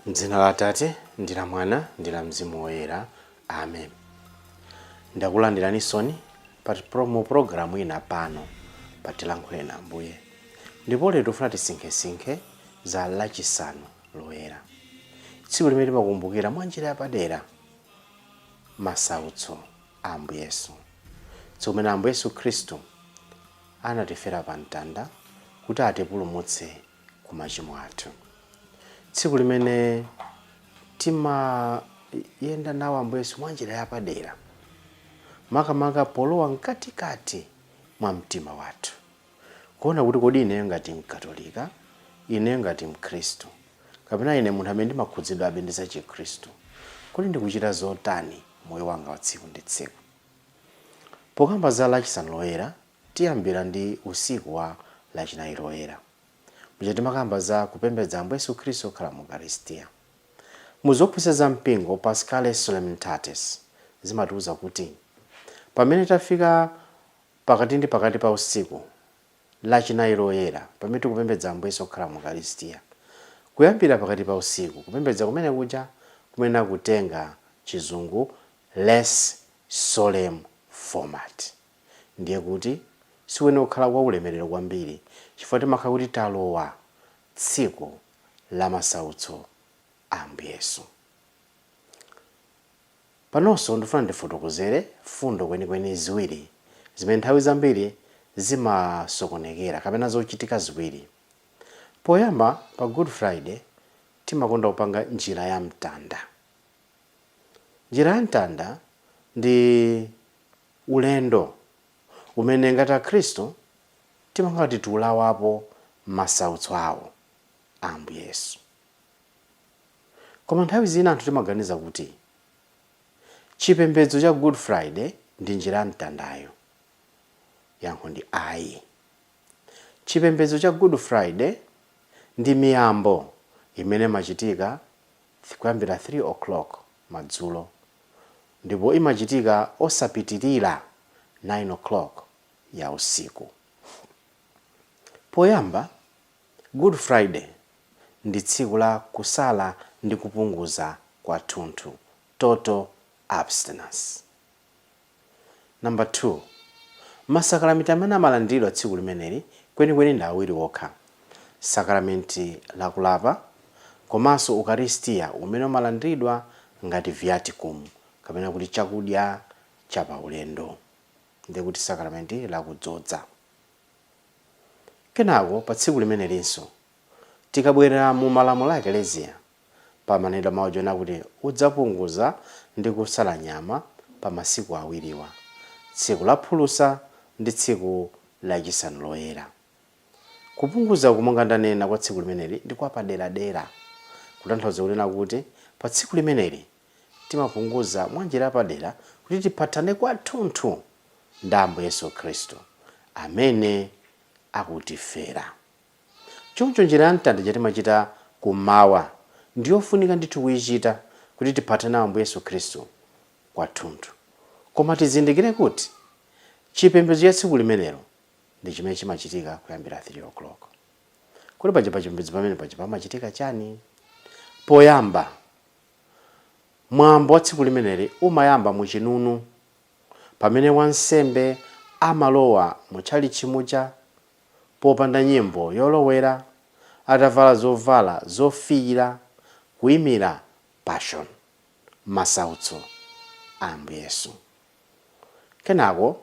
M'dzina la Atate, ndi la Mwana, ndi la Mzimu Woyera. Amen. Ndakulandiraninso mu pulogalamu ina pano pa Tilankhule na Ambuye. Ndipo lero tifuna tisinkhesinkhe za Lachisanu Loyera, tsiku limene timakumbukira mwa njira yapadera masautso a Ambuye Yesu, tsiku limene Ambuye Yesu Khristu anatifera pa mtanda kuti atipulumutse ku machimo athu, tsiku limene timayenda nawo Ambuye Yesu mwa njira yapadera, makamaka polowa mkatikati mwa mtima wathu, kuona kuti kodi ineyo ngati Mkatolika, ineyo ngati Mkhristu, kapena ine munthu amene ndimakhudzidwabe ndi za Chikhristu, kodi ndikuchita zotani moyo wanga wa tsiku ndi tsiku? Pokamba za Lachisanu Loyera, tiyambira ndi usiku wa Lachinayi Loyera, muja timakamba za kupembedza Ambuye Yesu Khristu okhala mu Ukaristiya. Mu zophunzitsa za mpingo, Paschale Solemnitatis, zimatiuza kuti pamene tafika pakati ndi pakati pa usiku Lachinayi Loyera, pamene tikupembedza Ambuye Yesu okhala mu Ukaristiya, kuyambira pakati pa usiku, kupembedza kumene kuja kumene kutenga Chizungu less solemn format, ndiye kuti sikuyenera kukhala kwa ulemerero kwambiri, chifukwa timakhala kuti talowa tsiku la masautso a Ambuye Yesu. Panonso ndifuna ndifotokozere fundo kwenikweni ziwiri zimene nthawi zambiri zimasokonekera, kapena zochitika ziwiri. Poyamba, pa Good Friday timakonda kupanga njira ya mtanda. Njira ya mtanda ndi ulendo umene ngati Akhristu timakhala tiulawapo masautso awo a Ambuye Yesu. Koma nthawi zina anthu timaganiza kuti chipembedzo cha Good Friday ndi njira ya mtandayo. Yankho ndi ayi. Chipembedzo cha Good Friday ndi miyambo imene imachitika kuyambira 3 o'clock madzulo, ndipo imachitika osapitirira 9 o'clock ya usiku. Poyamba, Good Friday ndi tsiku la kusala ndi kupunguza kwathunthu, total abstinence. Number 2, masakaramenti amene amalandiridwa tsiku limeneli kwenikweni ndi awiri okha: sakaramenti lakulapa komanso Ukaristiya umene umalandiridwa ngati viaticum, kapena kuti chakudya chapaulendo, ndiye kuti sakaramenti lakudzodza. Kenako pa tsiku limenelinso, tikabwerera mu malamulo a Ekleziya, pamanenedwa mawu ena kuti udzapunguza ndi kusala nyama pa masiku awiriwa, tsiku la Phulusa ndi tsiku Lachisanu Loyera. Kupunguza, monga ndanena, kwa tsiku limeneli ndi kwa paderadera, kutanthauza kunena kuti pa tsiku limeneli timapunguza mwa njira yapadera kuti tiphatane kwathunthu ndi Ambuye Yesu Khristu amene akutifera. Choncho njira ya mtanda timachita kummawa ndiyofunika ndithu kuyichita kuti tiphatane nawo Ambuye Yesu Khristu kwathunthu, koma tizindikire kuti chipembedzo cha tsiku limenelo ndi chimene chimachitika kuyambira 3 o'clock. Kuti paja pachipembedzo pamene paja pamachitika chani? Poyamba, mwambo wa tsiku limeneli umayamba muchinunu, pamene wansembe amalowa mutchalitchi muja popanda nyimbo yolowera, atavala zovala zofiira kuyimira passion, masautso a Ambuye Yesu. Kenako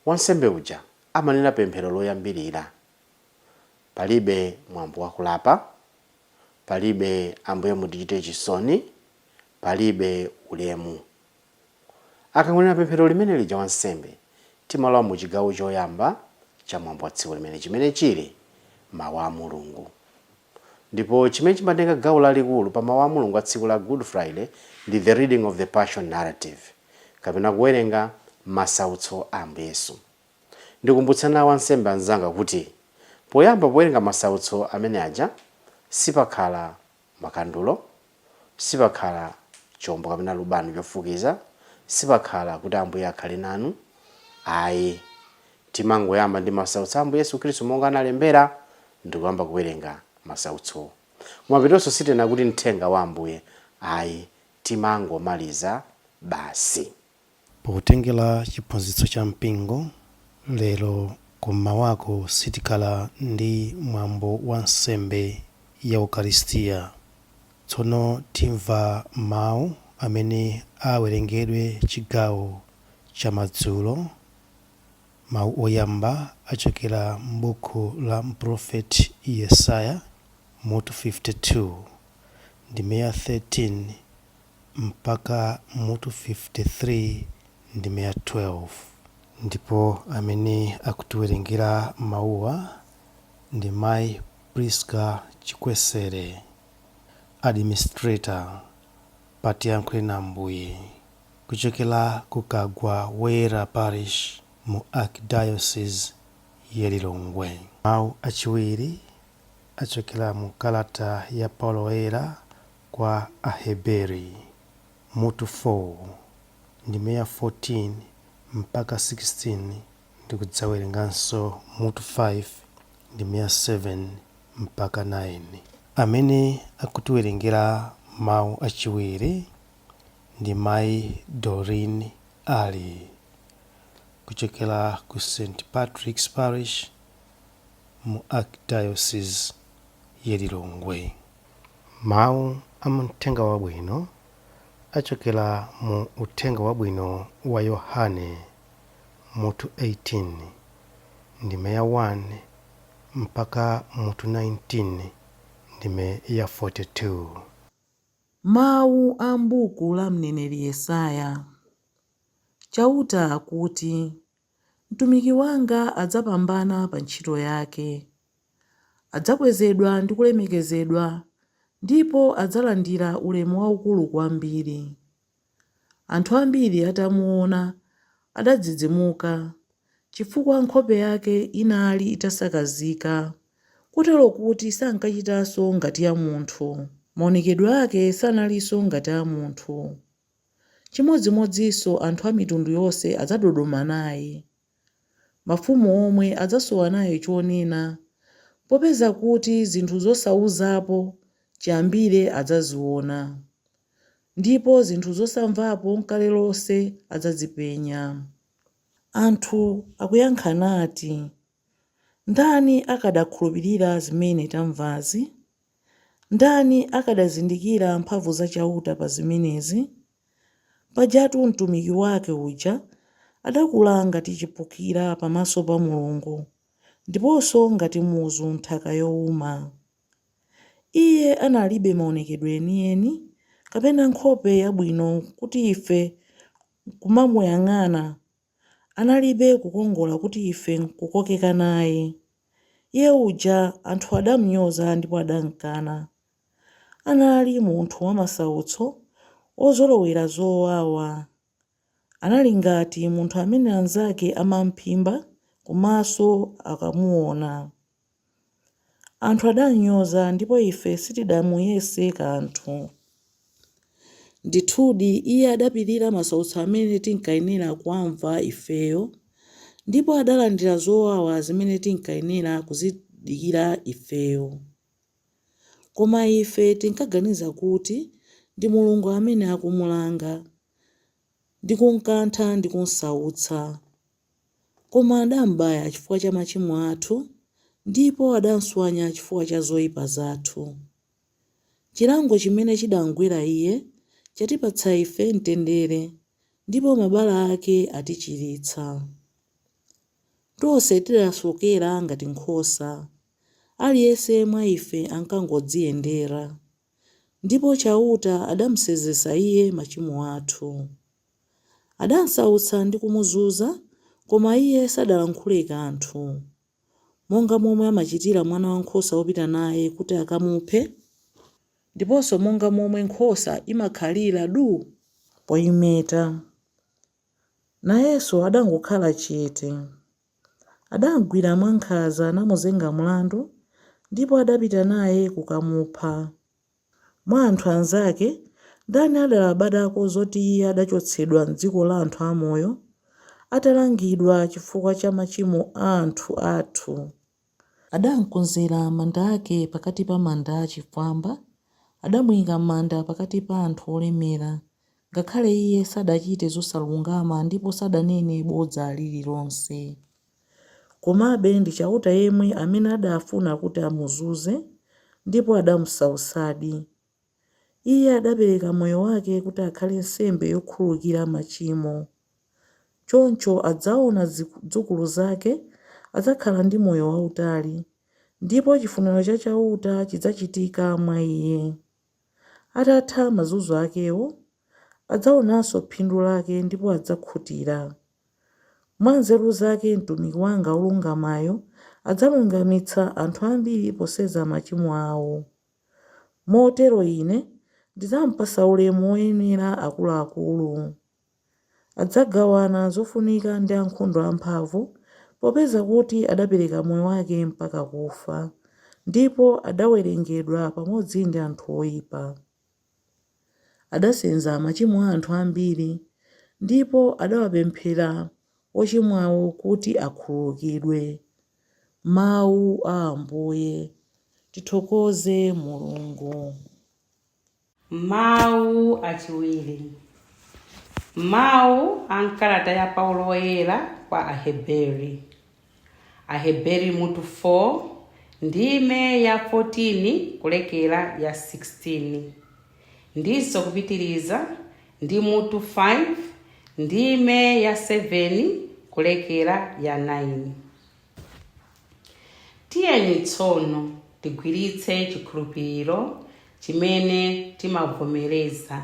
wansembe uja amanena pemphero loyambirira. Palibe mwambo wakulapa, palibe "Ambuye mutichite chisoni", palibe ulemu. Akangonena pemphero limene lija wansembe, timalowa mu chigawo choyamba cha mwambo wa tsiku limene, chimene chili mawu a Mulungu. Ndipo chimene chimatenga gawo lalikulu pa mawu a Mulungu a tsiku la Good Friday ndi the reading of the Passion narrative, kapena kuwerenga masautso a Ambuye Yesu. Ndikumbutsana wansembe anzanga kuti poyamba, powerenga masautso amene aja, sipakhala makandulo, sipakhala chombo kapena lubani chofukiza, sipakhala kuti "Ambuye akhale nanu", ayi. Timangoyamba ndi masautso a Ambuye Yesu Khristu monga analembera, ndikuyamba kuwerenga masautso. Kumapetonso sitinena kuti mthenga wa Ambuye ayi, timangomaliza basi. Potengera chiphunzitso cha mpingo, lero kum'mawako sitikhala ndi mwambo wa nsembe ya Ukaristiya. Tsono timva mawu amene awerengedwe chigawo chamadzulo. Mawu oyamba achokera m'buku la mprofeti Yesaya mutu 52 ndime ya 13 mpaka mutu 53 ndime ya 12. Ndipo amene akutiwerengera mawuwa ndi Mayi Priska Chikwesere, administrator pa Tiyankhule na Ambuye, kuchokera ku Kagwa Woyera Parish mu Archdiocese ya Lilongwe. Mawu achiwiri achokera mu kalata ya Paulo Woyera kwa Aheberi mutu 4 ndime ya 14 mpaka 16, ndikudzawerenganso mutu 5 ndime ya 7 mpaka 9. Amene akutiwerengera mawu achiwiri ndi Mayi Doreen Ali kuchokera ku St Patrick's Parish mu Archdiocese ya Lilongwe. Mawu a mthenga wabwino achokera mu Uthenga Wabwino wa Yohane mutu 18 ndime ya 1 mpaka mutu 19 ndime ya 42. Mawu a m'buku la mneneri Yesaya. Chauta akuti, Mtumiki wanga adzapambana pa ntchito yake. Adzakwezedwa ndi kulemekezedwa, ndipo adzalandira ulemu waukulu kwambiri. Anthu ambiri atamuona, adadzidzimuka, chifukwa nkhope yake inali itasakazika, kotero kuti sankachitanso ngati ya munthu. Maonekedwe ake sanalinso ngati a munthu. Chimodzimodzinso anthu a mitundu yonse adzadodoma naye. Mafumu omwe adzasowa naye chonena, popeza kuti zinthu zosauzapo chiyambire adzaziona, ndipo zinthu zosamvapo n'kale lonse adzazipenya. Anthu akuyankha nati, Ndani akadakhulupirira zimene tamvazi? Ndani akadazindikira mphamvu za Chauta pa zimenezi? Pajatu mtumiki wake uja adakula ngati chiphukira pamaso pa Mulungu, ndiponso ngati muzu m'nthaka youma. Iye analibe maonekedwe enieni, kapena nkhope yabwino kuti ife nkumamuyang'ana, analibe kukongola kuti ife nkukokeka naye. Iye uja anthu adamnyoza ndipo adamkana. Anali munthu wamasautso, wozolowera zowawa. Anali ngati munthu amene anzake amamphimba kumaso akamuona. Anthu adamnyoza ndipo ife sitidamuyese kanthu. Ndithudi, iye adapirira masautso amene tinkayenera kuwamva ifeyo, ndipo adalandira zowawa zimene tinkayenera kuzidikira ifeyo. Koma ife tinkaganiza kuti ndi Mulungu amene akumulanga, ndi kumkantha ndi kumsautsa. Koma adam'baya chifukwa cha machimo athu, ndipo adam'tswanya chifukwa cha zoipa zathu. Chilango chimene chidam'gwera iye chatipatsa ife mtendere, ndipo mabala ake atichiritsa. Tonse tidasokera ngati nkhosa, aliyense mwa ife ankangodziyendera. Ndipo Chauta adamsenzetsa iye machimo athu. Adamsautsa ndi kumuzunza, koma iye sadalankhule kanthu. Monga momwe amachitira mwana wankhosa wopita naye kuti akamuphe, ndiponso monga momwe nkhosa imakhalira duu poimeta, nayenso adangokhala chete. Adamgwira mwankhanza namuzenga mlandu, ndipo adapita naye kukamupha. Mwa anthu anzake, ndani adalabadako zoti iye adachotsedwa m'dziko la anthu amoyo, atalangidwa chifukwa cha machimo a anthu athu? Adamkonzera manda ake pakati pa manda achifwamba, adamuika m'manda pakati pa anthu olemera, ngakhale iye sadachite zosalungama ndipo sadanene bodza lililonse. Komabe ndi Chauta yemwe amene adaafuna kuti amuzunze, ndipo adamusautsadi. Iye adapereka moyo wake kuti akhale nsembe yokhululukira machimo. Choncho adzaona zidzukulu zake, adzakhala ndi moyo wautali, ndipo chifuniro cha Chauta chidzachitika mwa iye. Atatha mazunzo akewo, adzaonanso phindu lake ndipo adzakhutira. Mwa nzeru zake mtumiki wanga wolungamayo adzalungamitsa anthu ambiri posenza machimo ao. Motero Ine ndidzampatsa ulemu woyenera akuluakulu. Adzagawana zofunika ndi ankhondo amphamvu, popeza kuti adapereka moyo wake mpaka kufa, ndipo adawerengedwa pamodzi ndi anthu oipa. Adasenza machimo a anthu ambiri, ndipo adawapemphera ochimwawo kuti akhululukidwe. Mawu a Ambuye. Tithokoze Mulungu. Mawu achiwiri. Mawu a m'kalata ya Paulo Woyera kwa Aheberi. Aheberi mutu 4 ndime ya 14 kulekera ya 16 ndinso kupitiriza ndi mutu 5 ndime ya 7 kulekera ya 9. Tiyeni tsono tigwiritse chikhulupiriro chimene timavomereza,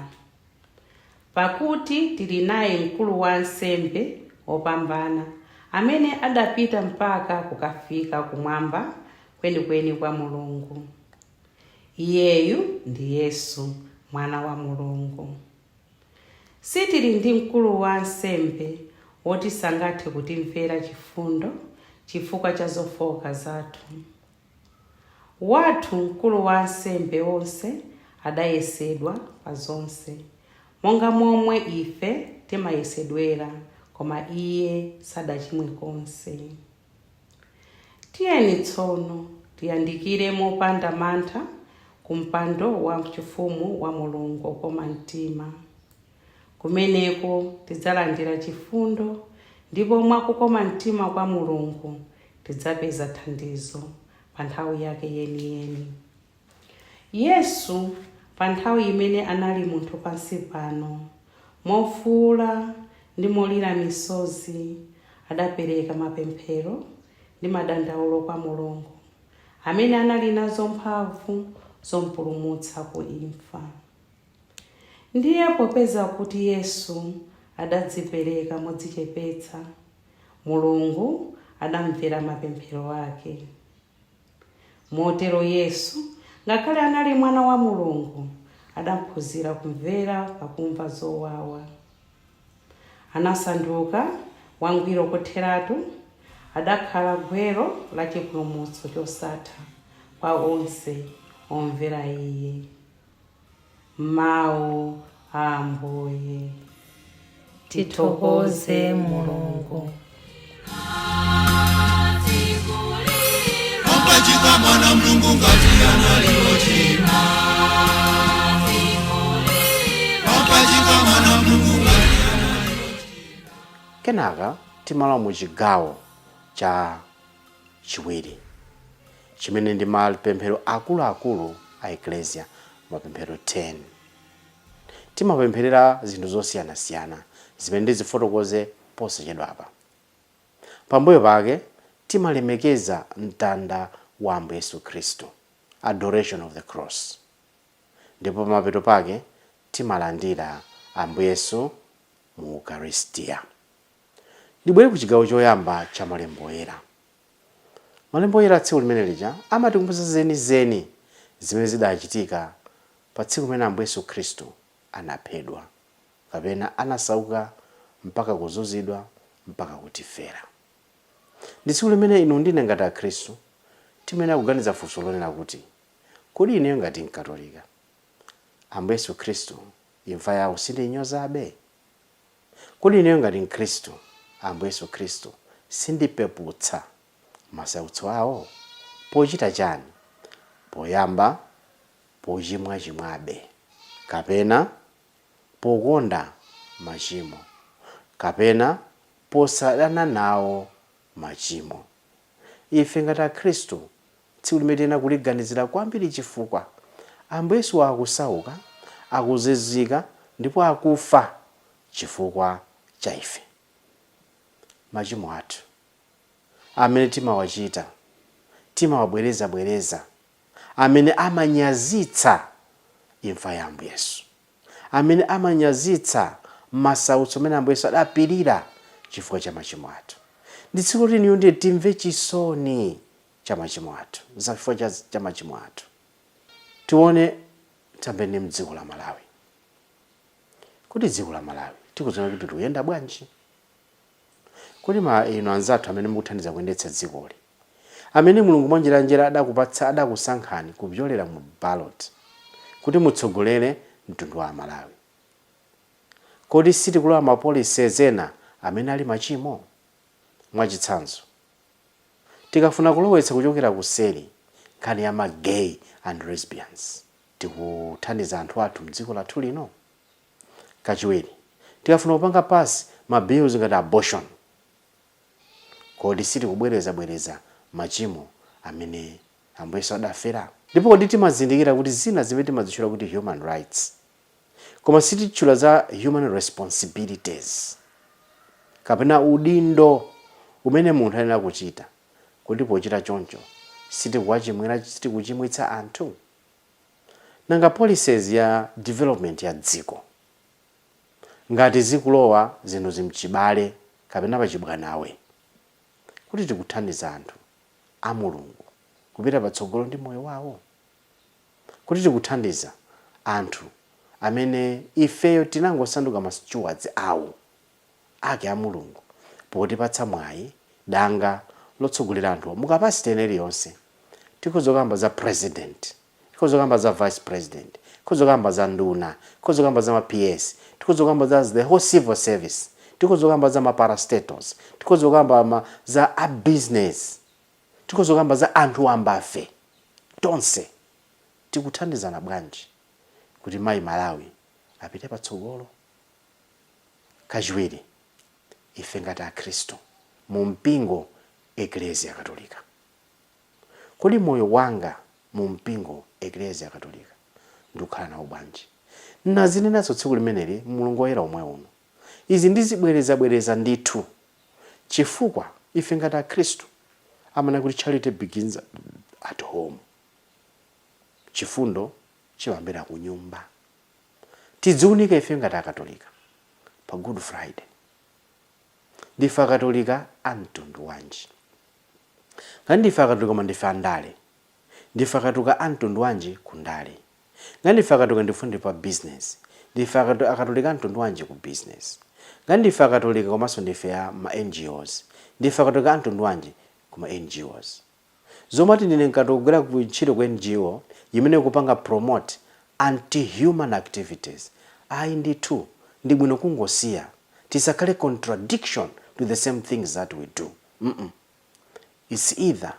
pakuti tili naye mkulu wa ansembe wopambana, amene adapita mpaka kukafika kumwamba kwenikweni kwa Mulungu. Iyeyu ndi Yesu, Mwana wa Mulungu. Sitili ndi mkulu wa ansembe woti sangathe kutimvera chifundo chifukwa cha zofooka zathu. Wathu mkulu wa ansembe onse adayesedwa pa zonse, monga momwe ife timayesedwera, koma iye sadachimwe konse. Tiyeni tsono tiyandikire mopanda mantha ku mpando wachifumu wa Mulungu wokoma mtima. Kumeneko tidzalandira chifundo, ndipo mwa kukoma mtima kwa Mulungu tidzapeza thandizo pa nthawi yake yeniyeni. Yesu, pa nthawi imene anali munthu pansi pano, mofuula ndi molira misozi, adapereka mapemphero ndi madandaulo kwa Mulungu, amene anali nazo mphamvu zompulumutsa ku imfa. Ndiye popeza kuti Yesu adadzipereka modzichepetsa, Mulungu adamvera mapemphero ake. Motero Yesu, ngakhale anali Mwana wa Mulungu, adaphunzira kumvera pakumva zowawa. Anasanduka wangwiro kotheratu, adakhala gwero la chipulumutso chosatha kwa onse omvera Iye. Mawu a Ambuye. Tithokoze Mulungu. Wampachika mwana Mulungu ngati anali ochimwa. Wampachika mwana Mulungu ngati anali. Kenaka timalowa mu chigawo cha chiwiri, chimene ndi mapemphero akuluakulu a Eklesia, mapemphero 10. Timapempherera zinthu zosiyanasiyana zimene ndizifotokoze posachedwapa. Pambuyo pake timalemekeza mtanda wa Ambuye Yesu Khristu, adoration of the cross, ndipo pamapeto pake timalandira Ambuye Yesu mu Ukaristiya. Ndibwere ku chigawo choyamba cha malembo oyera. Malembo oyera tsiku limene lija amatikumbutsa zenizeni zimene zidachitika pa tsiku limene Ambuye Yesu Khristu anaphedwa kapena anasauka mpaka kuzunzidwa mpaka kutifera. Ndi tsiku limene inu ndine ngati Akhristu timayenera kuganiza funso lonena kuti, kodi ineyo ngati Mkatolika, Ambuye Yesu Khristu imfa yawo sindiyinyozabe? Kodi ineyo ngati Mkhristu, Ambuye Yesu Khristu sindipeputsa masautso awo? Pochita chani? Poyamba, pochimwachimwabe, kapena pokonda machimo, kapena posadana nawo machimo. Ife ngati Akhristu, tsiku limene tiyenera kuliganizira kwambiri, chifukwa Ambuye Yesu akusauka, akuzunzika ndipo akufa chifukwa cha ife. Machimo athu amene timawachita, timawabwerezabwereza, amene amanyazitsa imfa ya Ambuye Yesu, amene amanyazitsa masautso amene Ambuye Yesu adapirira chifukwa cha machimo athu, ndi tsiku loti niyo ndiye timve chisoni cha machimo athu, chifukwa cha machimo athu. Tione tambeni mdziko la Malawi, kuti dziko la Malawi tikudziona kuti likuyenda bwanji? Kuti ma inu anzathu amene mukuthandiza kuyendetsa dzikoli, amene Mulungu mwanjiranjira adakupatsa, adakusankhani kupyolera mu ballot kuti mutsogolere mtundu wa Amalawi, kodi sitikulowa ma policies ena amene ali machimo? Mwachitsanzo, tikafuna kulowetsa kuchokera kuseri nkhani ya ma gay and lesbians, tikuthandiza anthu athu mdziko lathu lino? Kachiwiri, tikafuna kupanga pass ma bills ngati abortion, kodi sitikubwerezabwereza machimo amene Ambuye Yesu adafera? Ndipo kodi timazindikira kuti zina zimene timazitchula kuti human rights, koma sititchula za human responsibilities kapena udindo umene munthu ayenera kuchita, kuti pochita choncho sitikuwachimwira, sitikuchimwitsa anthu? Nanga policies ya development ya dziko ngati zikulowa zinthu zimchibale kapena pachibwanawe, kuti tikuthandiza anthu a Mulungu kupita patsogolo ndi moyo wawo, kuti tikuthandiza anthu amene ifeyo tinangosanduka ma stewards awo ake a Mulungu potipatsa mwayi, danga lotsogolera anthuwa mu capacity ena iliyonse? Tikhoza kukamba za president, tikhoza kukamba za vice president, tikhoza kukamba za nduna, tikhoza kukamba za ma PS, tikhoza kukamba za the whole civil service, tikhoza kukamba za ma parastatals, tikhoza kukamba za a business, tikhoza kukamba za anthu ambafe tonse. Tikuthandizana bwanji kuti mayi Malawi apite patsogolo? Kachiwiri, ife ngati Akhristu mu mpingo, Eklesia Katolika, kodi moyo wanga mu mpingo, Eklesia Katolika, ndikukhala nawo bwanji? Nazinenanso tsiku limeneli, Mulungu Woyera omwe uno. Izi ndizibwerezabwereza ndithu, chifukwa ife ngati Akhristu amanena kuti charity begins at home, chifundo chimayambira ku nyumba. Tidziunike ife ngati Akatolika pa Good Friday. Ndife Akatolika a mtundu wanji? Ngati ndife Akatolika koma ndife andale, ndife Akatolika a mtundu wanji ku ndale? Ngati ndife Akatolika ndife ndi pa business, ndife Akatolika a mtundu wanji ku business? Ngati ndife Akatolika komanso ndife a ma NGOs, ndife Akatolika a mtundu wanji ku ma NGOs? Zomati ndine mkatolika kugwira ku ntchito ku NGO imene kupanga promote anti-human activities, ayi ndithu, ndi bwino kungosiya. Tisakhale contradiction to the same things that we do. It's either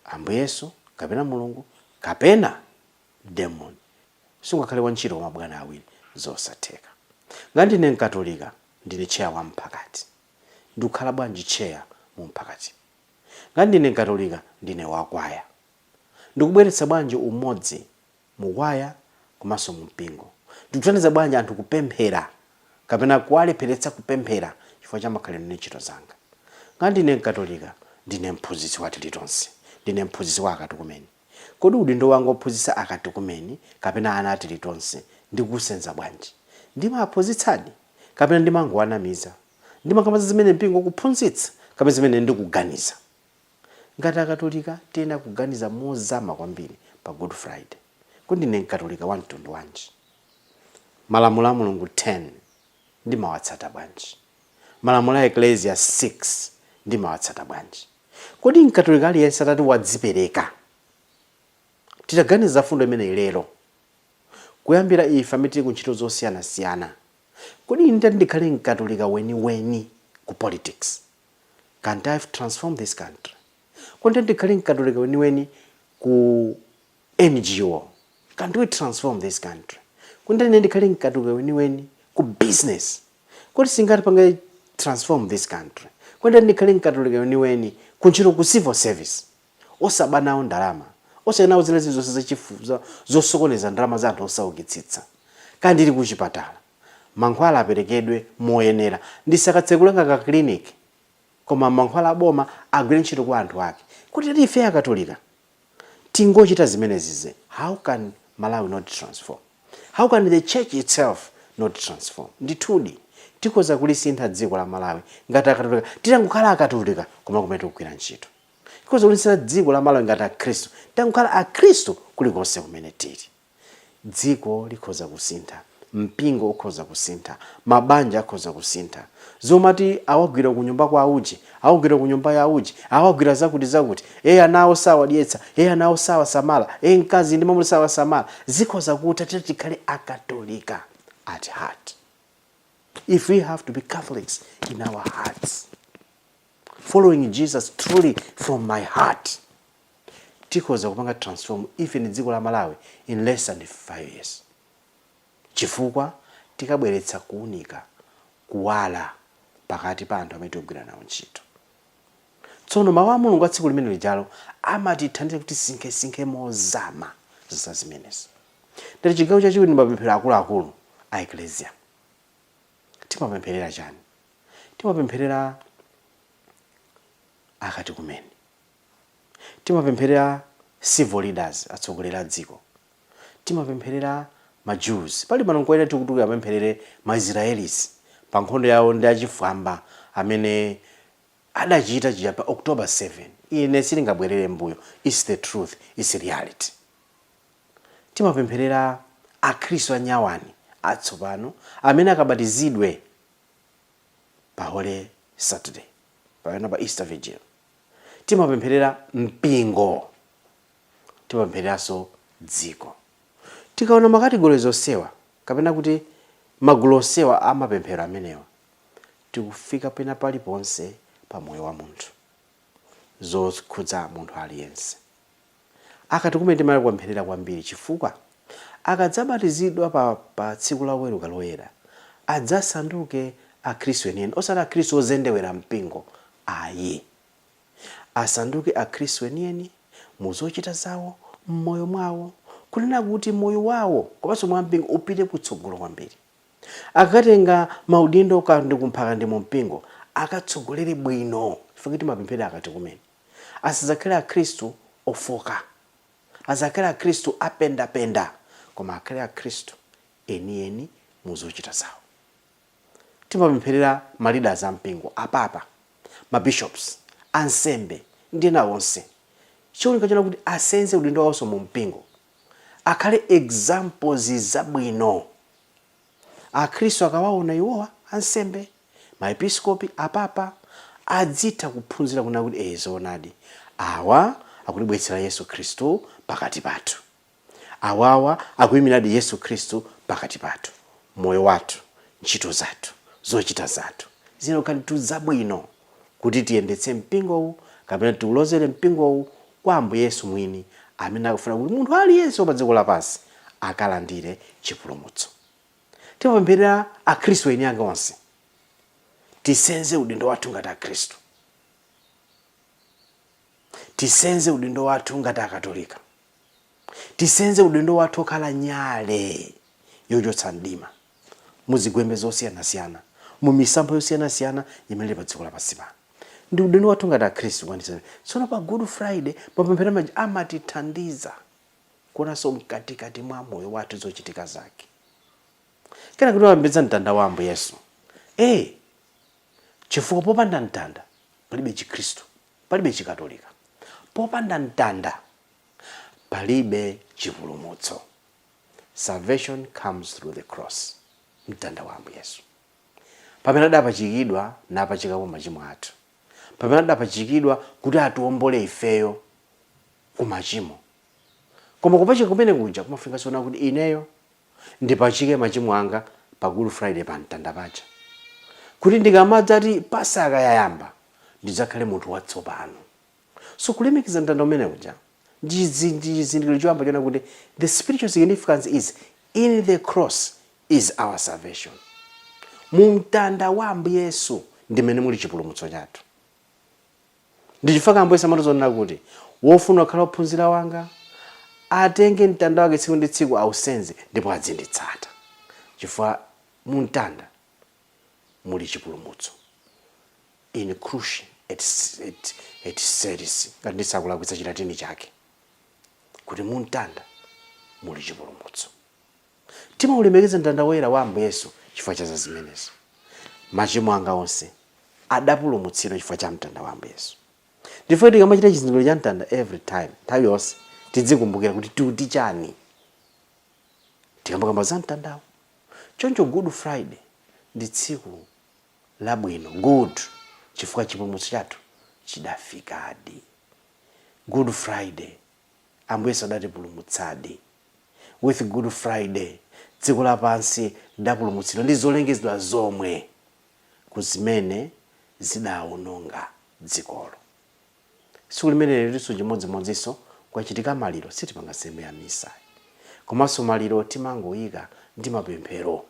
Ambuye Yesu kapena Mulungu kapena demon. Sungakhale wantchito wa mabwana awiri, zosatheka. Ngati ndine Mkatolika, ndine chair wa mphakati, ndikukhala bwanji chair mu mphakati? Ngati ndine Mkatolika, ndine wakwaya, ndikubweretsa bwanji umodzi mukwaya komanso mu mpingo? Ndikuthandiza bwanji anthu kupemphera kapena kuwalepheretsa kupemphera chifukwa cha makhalidwe ndi ntchito zanga? Ngati ndine Mkatolika, ndine mphunzitsi wa tilitonse, ndine mphunzitsi wa akatukumeni, kodi udindo wanga ophunzitsa akatukumeni kapena ana atilitonse ndikusenza bwanji? Ndimaphunzitsadi kapena ndimangowanamiza? Ndimakamba zimene mpingo kuphunzitsa kapena zimene ndikuganiza? Ngati Akatolika tiyenera kuganiza mozama kwambiri pa Good Friday, kuti ndine Mkatolika wa mtundu wanji? Malamulo a Mulungu 10 ndimawatsata bwanji? Malamulo a Eklesia 6 ndimawatsata bwanji? Kodi Mkatolika aliyense atati wadzipereka, titaganiza fundo imeneyi lero, kuyambira ife amene tili ku ntchito zosiyanasiyana, kodi ine nditati ndikhale Mkatolika weniweni ku politics, can't I transform this country? Kodi ndikhale Mkatolika weniweni ku NGO, can we transform this country? Kodi ine ndikhale Mkatolika weniweni ku business, kodi singatipange transform this country? Kodi ndikhale Mkatolika weniweni kuntchito, ku civil service, osaba nawo ndalama, osayinawo zina zilizonse zachifu zosokoneza ndalama za anthu osaukitsitsa? Kandi ndili kuchipatala, mankhwala aperekedwe moyenera, ndisakatsekulanga ka clinic, koma mankhwala aboma agwire ntchito kwa anthu ake. Kuti ife Akatolika tingochita zimenezize, how can Malawi not transform? How can the church itself not transform? Ndithudi tikhoza kulisintha dziko la Malawi ngati Akatolika titangokhala Akatolika koma kumene tikugwira ntchito. Tikhoza kulisintha dziko la Malawi ngati Akhristu titangokhala Akhristu kulikonse kumene tili. Dziko likhoza kusintha, mpingo ukhoza kusintha, mabanja akhoza kusintha. Zomati awagwira ku nyumba kwa auji, awagwira ku nyumba ya auji, awagwira zakuti zakuti, eye anawo sawadyetsa, eye anawo sawasamala, eye mkazi ndi mwamuna sawasamala, zikhoza kutha titi tikhale Akatolika at heart. If we have to be Catholics in our hearts, following Jesus truly from my heart, tikhoza kupanga transform even dziko la Malawi in less than 5 years, chifukwa tikabweretsa kuunika, kuwala pakati pa anthu amene tikugwira nawo ntchito. Tsono mawu a Mulungu a tsiku limene lijalo amatithandiza kuti tisinkhesinkhe mozama za zimenezi. Ndati chigawo chachiwiri ndi mapemphero akuluakulu a Eklesia. Timapempherera chani? Timapempherera akatikumeni, timapempherera civil leaders, atsogoleri a dziko, timapempherera ma Jews. Pali pano nkoyenera tikuti apempherere ma Israelis pa nkhondo yawo ndi achifwamba amene adachita chija pa October 7. Ine sindingabwerere mbuyo, it's the truth, it's reality. Timapempherera Akhristu anyawani atsopano amene akabatizidwe pa Holy Saturday, kapena pa Easter Vigil. Timapempherera mpingo, timapemphereranso dziko. Tikaona ma categories onsewa, kapena kuti magulu onsewa amapemphero amenewa, tikufika pena paliponse pa moyo wa munthu, zokhudza munthu aliyense. Akati kumene timalipempherera kwambiri chifukwa akadzabatizidwa pa tsiku la Loweruka Loyera, adzasanduke Akhristu enieni, osati Akhristu ozendewera mpingo ayi. Asanduke Akhristu enieni muzochita zawo, mmoyo mwawo, kunena kuti moyo wawo komanso mwa mpingo upite kutsogolo kwambiri. Akatenga maudindo kandi kumphaka ndi mu mpingo, akatsogolere bwino. Chifukwa timapemphera akati kumene asadzakhale Akhristu ofoka, asakhale Akhristu apendapenda, koma akhale Akhristu enieni muzochita zawo. Timapempherera ma leaders a mpingo, apapa, ma bishops, ansembe ndi ena onse, cholinga chona kuti asenze udindo wawonso mu mpingo, akhale examples zabwino. Akhristu akawaona iwowa, ansembe, maepiskopi, apapa, adzitha kuphunzira kuna kuti ee, zoonadi, awa akutibweretsera Yesu Khristu pakati pathu, awawa akuyimiradi Yesu Khristu pakati pathu. Moyo wathu, ntchito zathu, zochita zathu zinokhala ndithu zabwino kuti tiyendetse mpingowu kapena tiulozere mpingowu kwa Ambuye Yesu mwini, amene akufuna kuti munthu aliyense pa dziko lapansi akalandire chipulumutso. Timapempherera Akhristu eni ake onse. Tisenze udindo wathu ngati Akhristu, tisenze udindo wathu ngati Akatolika, tisenze udindo wathu okhala nyale yochotsa mdima muzigwembe zosiyanasiyana, mu misampha yosiyanasiyana imene ili pa dziko lapansi pano. Ndi udindo wathu ngati Akhristu kwanitsa. Tsono pa Good Friday mapemphero amaja amatithandiza kuonanso mkatikati mwa moyo wathu, zochitika zake. Kena kuti wapembedza mtanda wa Ambuye Yesu, chifukwa popanda mtanda palibe Chikhristu, palibe Chikatolika. Popanda mtanda palibe chipulumutso. Salvation comes through the cross, mtanda wa Ambuye Yesu, pamene adapachikidwa napachikapo machimo athu, pamene adapachikidwa kuti atiwombole ifeyo ku machimo. Koma kupachika kumene kuja kumafunika sona kuti ineyo ndipachike machimo anga pa Good Friday pa mtanda paja, kuti ndikamadzati Pasaka yayamba, ndidzakhale munthu watsopano. So kulemekeza mtanda umene uja ndi chizindikiro choyamba chona kuti the spiritual significance is in the cross is our salvation. Mu mtanda wa Ambuye Yesu ndimene muli chipulumutso chathu. Ndi chifukwa Ambuye Yesu amatozonena kuti wofuna kukhala wophunzira wanga atenge mtanda wake tsiku ndi tsiku, ausenze ndipo adzinditsata, chifukwa mu mtanda muli chipulumutso. In cruce et seris, ngati ndisakulakwitsa Chilatini chake, kuti mu mtanda muli chipulumutso. Timaulemekeza mtanda woyera wa Ambuye Yesu chifukwa cha zimenezo. Machimo anga onse adapulumutsidwa chifukwa cha mtanda wa Ambuye Yesu. Ndifo tikamachita chizindikiro cha mtanda every time, nthawi yonse tidzikumbukira kuti tikuti chani tikambakamba za mtandawo. Choncho Good Friday ndi tsiku labwino, good, chifukwa chipulumutso chathu chidafikadi. Good Friday, Ambuye Yesu adatipulumutsadi. With Good Friday, dziko lapansi lidapulumutsidwa ndi zolengezedwa zomwe ku zimene zidawononga dzikolo. Tsiku limene lilinso chimodzimodzinso kwachitika maliro, sitipanga nsembe ya misa, komanso maliro timangoyika ndi mapemphero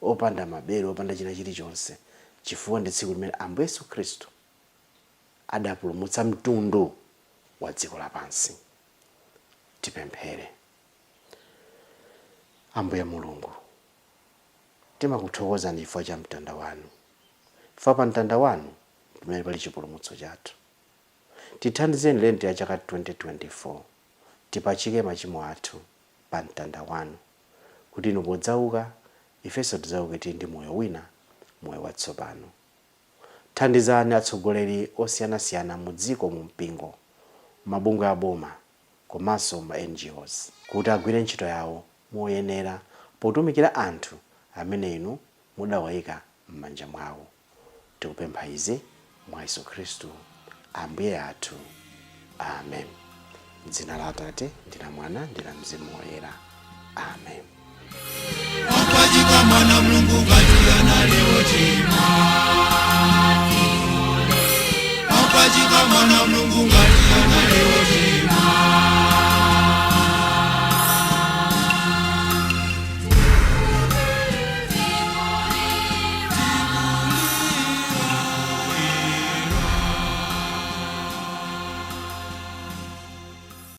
opanda mabelo, opanda china chilichonse, chifukwa ndi tsiku limene Ambuye Yesu Khristu adapulumutsa mtundu wa dziko lapansi. Tipemphere. Ambuye Mulungu, timakuthokozani chifukwa cha mtanda wanu, chifukwa pa mtanda wanu pamene pali chipulumutso chathu. Tithandizeni Lenti ya chaka 2024 tipachike machimo athu pa mtanda wanu, kuti inu podzauka ifenso tidzauke tili ndi moyo wina, moyo watsopano. Thandizani atsogoleri osiyanasiyana mu dziko, mu mpingo, mabungwe aboma komanso ma NGOs, kuti agwire ntchito yawo moyenera potumikira anthu amene inu mudawayika m'manja mwawo. Tikupempha izi mwa Yesu Khristu Ambuye athu, amen. Dzina la Atate ndi la Mwana ndi la Mzimu Woyera, amen. Wapachika mwana Mulungu ngati anali ochimwa. Wapachika mwana Mulungu.